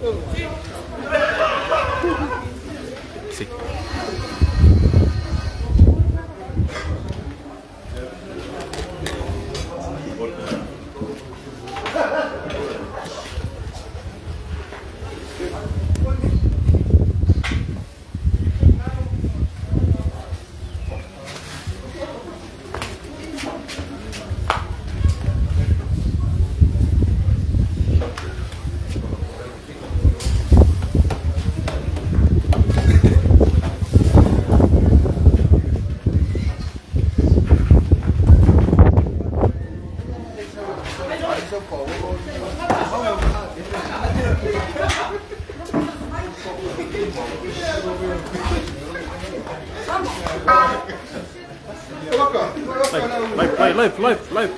Si. Live, live, live, live.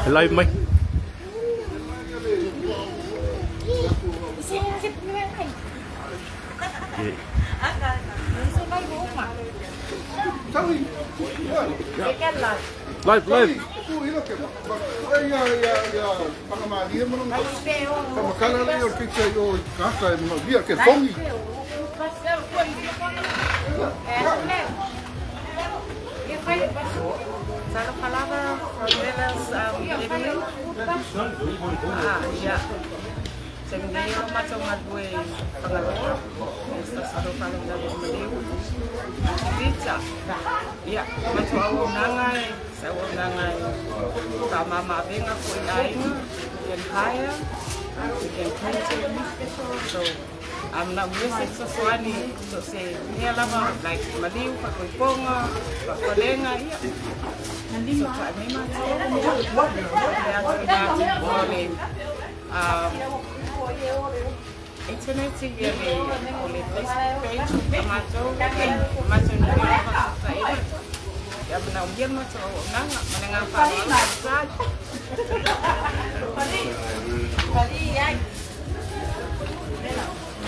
Live mai. Live, live.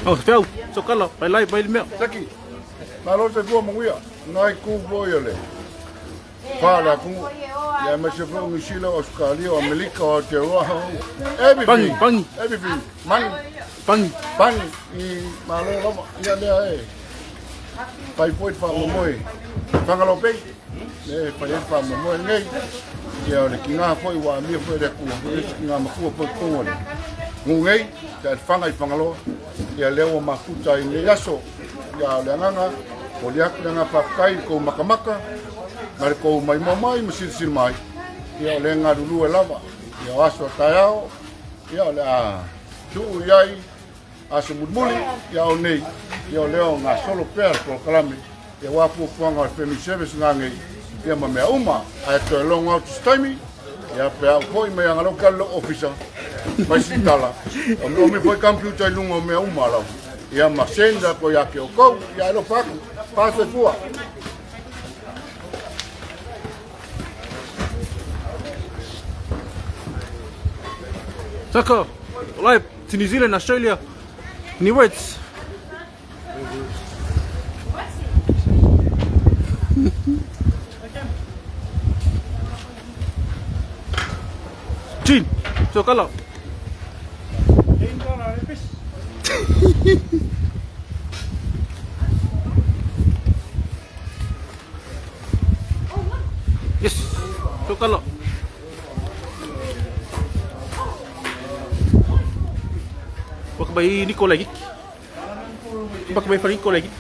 Oh, Fel, sokala, pai lai, pai mea. Saki, malo se fua manguia, ngai ku foi ole. Pā la ku, ia ma se fua ngisila o Australia, o Amerika, o Aotearoa, everything. Pangi, pangi. Everything. Mang, Pangi. pangi, i malo lava, ia lea e. Pai foi wha momoe, whangalo pei, le pai e wha momoe nei, ia o le ki ngā foi wa mia foi le kua, le ki ngā makua foi kongo le. Ngu nei, ta whanga i whangaloa, ia leo o mafuta i nei aso, ia o le anganga, o le aku le ngā whawhakai, kou makamaka, ma le kou mai mai, ma sirisil mai, ia o le ngā rulu e lava, ia o aso taiao, ia o le a tuu iai, aso mulimuli, ia o nei, ia o leo ngā solo pea le polokalame, ia wā puapuanga o le family service ngā ngei, ia ma mea uma, ae toe long out this taimi, ia pe au foi mai anga lau kalo officer, mai sitala, o me omi foi computer i lunga o mea uma lau, ia ma senda ko ia ke o kou, ia e lo whaku, pāso e fua. Saka, live to New Zealand, Australia. Any words? Jean, so kala. Yes, so kala. Baka bay Nicolai gik. Baka bay Nicolai gik.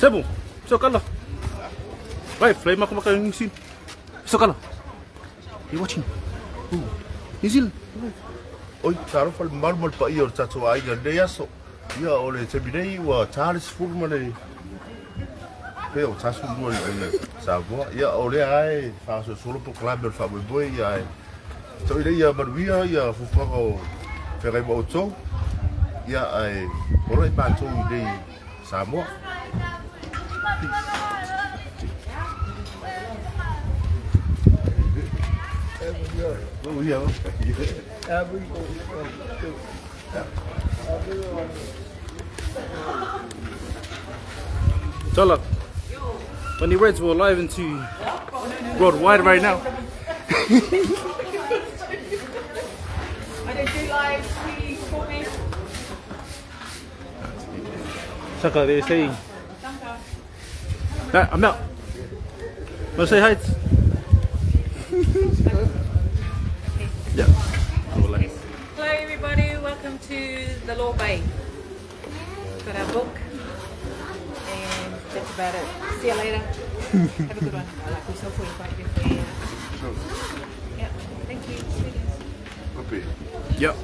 C'est bon. So kala. Vai, play maka maka New Zealand. So kala. You watching? Ooh. New Zealand. Oi, talofa le mamalu ma le paia o le tatou aiga i lenei aso. Ia, o le taimi nei ua ta le 10 ma le pei o 42 i le Samoa. Ia, o lea lava e faasolosolo polokalame o le faamoemoe, ia ae tau ina ia manuia ia fuafuaga o feagai ma outou. Ia, ae onosai matou i inei i Samoa. Tala. When the Reds were live into worldwide right now. I don't do live, please support me. Saka, they say. Right, I'm out. Wanna say hi? Yeah. Hello everybody, welcome to the Law Bay. Got our book and that's about it. See you later. Have a good one. I like yourself Yeah, thank you. See you guys. Yeah.